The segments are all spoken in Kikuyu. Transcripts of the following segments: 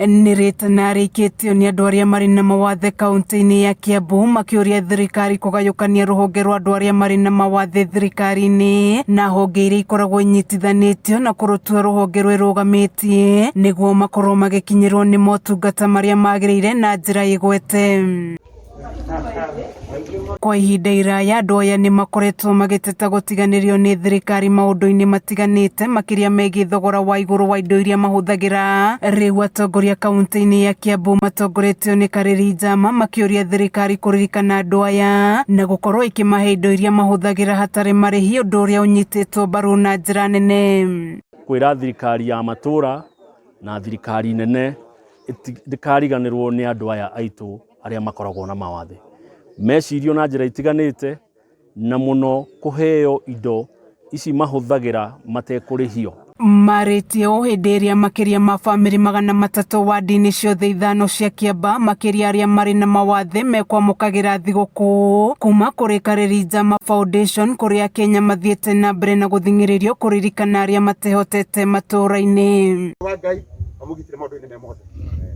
Nĩ rĩtana rĩikĩtio nĩ andũ arĩa marĩ na mawathe kaunti-inĩ ya Kiambu makĩũria thirikari kũgayũkania rũhonge rwa andũ arĩa marĩ na mawathe thirikari-inĩ na honge iria ikoragwo inyitithanĩtio na kũrũtua rũhonge rwĩrũgamĩtie nĩguo makorwo magĩkinyĩrwo nĩ motungata marĩa magĩrĩire na njĩra ĩgwete. Kwa ihinda iraya andũ aya nĩ makoretwo magĩteta gũtiganĩrio nĩ thirikari maũndũ-inĩ matiganĩte makĩria megiĩ thogora wa igũrũ wa indo iria mahũthagĩra. Rĩu atongoria kaunti-inĩ ya Kiambu matongoretio nĩ Karĩri Njama makĩũria thirikari kũririkana andũ aya na gũkorwo ĩkĩmahe indo iria mahũthagĩra hatarĩ marĩhi ũndũ ũrĩa ũnyitĩtwo mbaru na njĩra nene. Kwĩra thirikari ya matũra na thirikari nene ndĩkariganĩrwo nĩ andũ aya aitũ arĩa makoragwo na mawathe. Mecirio na njĩra itiganĩte na mũno kũheo indo ici mahũthagĩra matekũrĩhio. Marĩtie ũũ hĩndĩ ĩrĩa makĩria ma bamĩrĩ 300 wadi-inĩ ciothe ithano cia Kĩamba makĩria arĩa marĩ na mawathe mekwamũkagĩra thigũkũ kuma kũrĩ Karĩri Njama Foundation kũrĩa Akenya mathiĩte na mbere na gũthing'ĩrĩrio kũririkana arĩa matehotete matũũra-inĩ. Wa Ngai amũgitĩre maũndũ-inĩ me mothe.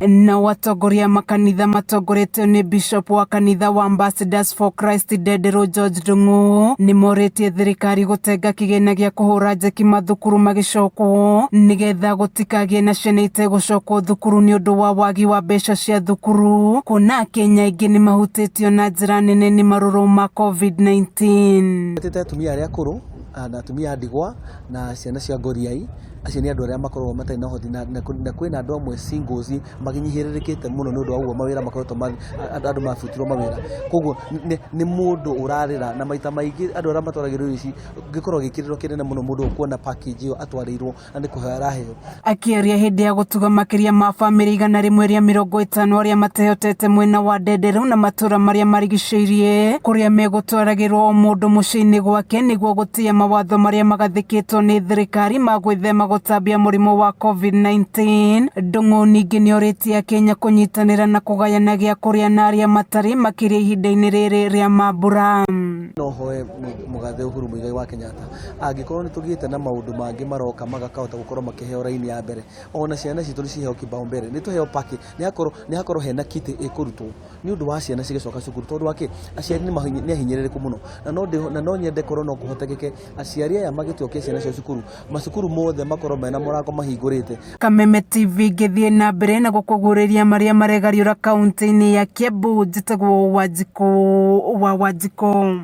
Nao atongoria a makanitha matongoretio nĩ Bishop wa kanitha wa Ambassadors for Christ Ndenderũ George Ndung'u nĩ morĩtie thirikari gũtenga kĩgĩna gĩa kũhũra njeki mathukuru magĩcokwo nĩgetha gũtikagĩe na ciana itegũcokwo thukuru nĩ ũndũ wa wagi wa mbeca cia thukuru kuona Akenya aingĩ nĩ mahutĩtio na njĩra nene nĩ marũrũ ma COVID-19. Twĩtĩte atumia arĩa akũrũ na atumia a ndigwa na ciana cia ngoriai. Acio nĩ andũ arĩa makoragwo matarĩ na ũhoti na kwĩna andũ amwe singles mahinyĩrĩrĩkĩte mũno nĩ ũndũ wa ũguo mawĩra makoretwo andũ mabutirwo mawĩra. Koguo nĩ mũndũ ũrarĩra na maita maingĩ andũ arĩa matwaragĩrwo irio ici gĩkoragwo gĩ kĩrĩro kĩnene mũno mũndũ kuona package ĩyo atwarĩirwo na nĩ kũheo araheo. Akĩaria hĩndĩ ya gũtuga makĩria ma bamĩrĩ 150 arĩa matehotete mwena wa Ndenderu na matũra marĩa marigicĩirie kũrĩa megũtwaragĩrwo o mũndũ mũciĩ-inĩ gwake nĩguo gũtĩĩa mawatho marĩa magathĩkĩtwo nĩ thirikari ma gwĩthema gũtambia mũrimũ wa COVID-19. Ndung'u ningĩ nĩorĩtie Akenya kũnyitanĩra na kũgayana gĩa kũrĩa na arĩa matarĩ makĩria ihinda-inĩ rĩrĩ rĩa mambura. No hoe mũgathe Uhuru Muigai wa Kenyatta angĩkorwo nĩ tũgĩte na maũndũ mangĩ maroka magakahota gũkorwo makĩheo raini ya mbere ona ciana citũ nĩ ciheo kipaumbele nĩ tũheo package nĩ hakorwo hena kitty ĩkũrutwo nĩ ũndũ wa ciana cigĩcoka cukuru tondũ wa kĩ aciari nĩ ahinyĩrĩrĩku mũno na no nyende korwo no kũhotekeke aciari aya magĩcokia ciana ciao cukuru macukuru mothe makorwo mena mũrango mahingũrĩte. Kameme TV ngĩthiĩ na mbere na gũkũguũrĩria marĩa maregariũra kaunti-inĩ ya Kiambu njĩtagwo Wanjikũ wa Wanjikũ.